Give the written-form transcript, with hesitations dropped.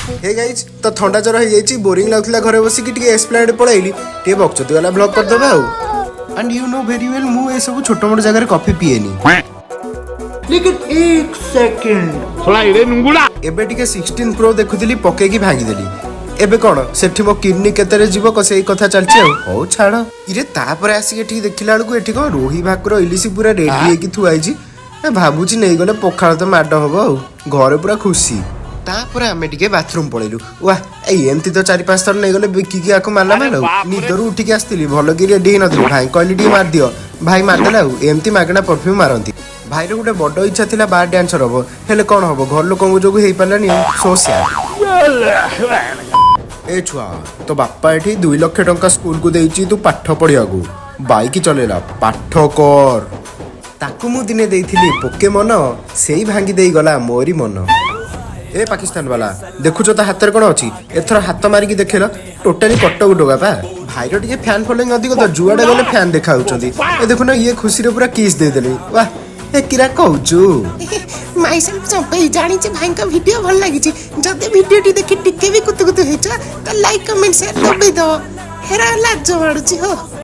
ହେ guys, ତ ଥଣ୍ଡା ଜ୍ୱର ହେଇଯାଇଛି, ବୋରିଂ ଲାଗୁଥିଲା ଘରେ ବସିକି, ଟିକେ ଏସ୍ପ୍ଲାନେଡ୍ ପଳେଇଲି, ଟିକେ ବକଚୋଦି ବାଲା ବ୍ଲଗ୍ କରିଦେବା ଆଉ। And you know very well, ମୁଁ ଏସବୁ ଛୋଟ ମୋଟ ଜାଗାରେ କଫି ପିଏନି। लेकिन एक सेकंड। ଏବେ ଟିକେ 16 ପ୍ରୋ ଦେଖୁଥିଲି, ପକେଇକି ଭାଙ୍ଗିଦେଲି। ଏବେ କଣ ସେଠି ମୋ କିଡନୀ କେତେରେ ଯିବ, ସେଇ କଥା ଚାଲିଛି ଆଉ। ହଉ ଛାଡ ଇରେ। ତାପରେ ଆସିକି ଏଠିକି ଦେଖିଲା ବେଳକୁ ଏଠି କଣ ରୋହି, ଭାକୁର, ଇଲିଶି ପୁରା ରେଡି ହେଇକି ଥୁଆ ହେଇଛି। ଏ ଭାବୁଛି ନେଇଗଲେ ପଖାଳ ତ ମାଡ ହବ ଆଉ ଘରେ ପୁରା ଖୁସି। ତାପରେ ଆମେ ଟିକେ ବାଥରୁମ ପଳେଇଲୁ। ୱାହ, ଏଇ ଏମିତି ତ ଚାରି ପାଞ୍ଚ ଥର ନେଇଗଲେ ବିକିକି ଆକୁ ମାଲା ମାଲ। ଆଉ ନିଦରୁ ଉଠିକି ଆସିଥିଲି, ଭଲ କି ରେଡି ହେଇନଥିଲି। ଭାଇ କହିଲି ଟିକେ ମାରିଦିଅ, ଭାଇ ମାରିଦେଲା। ଆଉ ଏମିତି ମାଗଣା ପରଫ୍ୟୁମ ମାରନ୍ତି। ଭାଇର ଗୋଟେ ବଡ ଇଚ୍ଛା ଥିଲା ବାର ଡ୍ୟାନ୍ସର ହବ, ହେଲେ କଣ ହବ, ଘର ଲୋକଙ୍କ ଯୋଗୁ ହେଇପାରିଲାନି। Show sad. ଏ ଛୁଆ, ତୋ ବାପା ଏଠି 2 ଲକ୍ଷ ଟଙ୍କା ସ୍କୁଲକୁ ଦେଇଛି ତୁ ପାଠ ପଢିବାକୁ, ବାଇକ୍ ଚଲେଇଲା, ପାଠ କର। ତାକୁ ମୁଁ ଦିନେ ଦେଇଥିଲି ପୋକେ ମନ, ସେଇ ଭାଙ୍ଗି ଦେଇଗଲା ମୋରି ମନ। ଏ ପାକିସ୍ତାନ ବାଲା, ଦେଖୁଛ ତା ହାତରେ କଣ ଅଛି? ଏଥର ହାତ ମାରିକି ଦେଖେଇଲ। ଟୋଟାଲି କଟକ ଟୋକା ପା। ଭାଇର ଟିକେ ଫ୍ୟାନ୍ ଫଲୋଇଂ ଅଧିକ ତ, ଯୁଆଡେ ଗଲେ ଫ୍ୟାନ୍ ଦେଖା ହଉଛନ୍ତି। ଏ ଦେଖୁନ, ଇଏ ଖୁସିରେ ପୁରା କିସ୍ ଦେଇଦେଲେ। ୱାହ, ଏ କିରା କହୁଛୁ? ମାଇସେଲ୍ଫ ଚମ୍ପେଇ, ଜାଣିଛି ଭାଇଙ୍କ ଭିଡ଼ିଓ ଭଲ ଲାଗିଛି। ଯଦି ଭିଡ଼ିଓଟି ଦେଖି ଟିକେ ବି କୁତୁ କୁତୁ ହେଇଛ, ତ ଲାଇକ୍, କମେଣ୍ଟ, ସେୟାର ଦବେଇ ଦବ। ହେରା ଲାଜ ମାଡୁଛି ହୋ।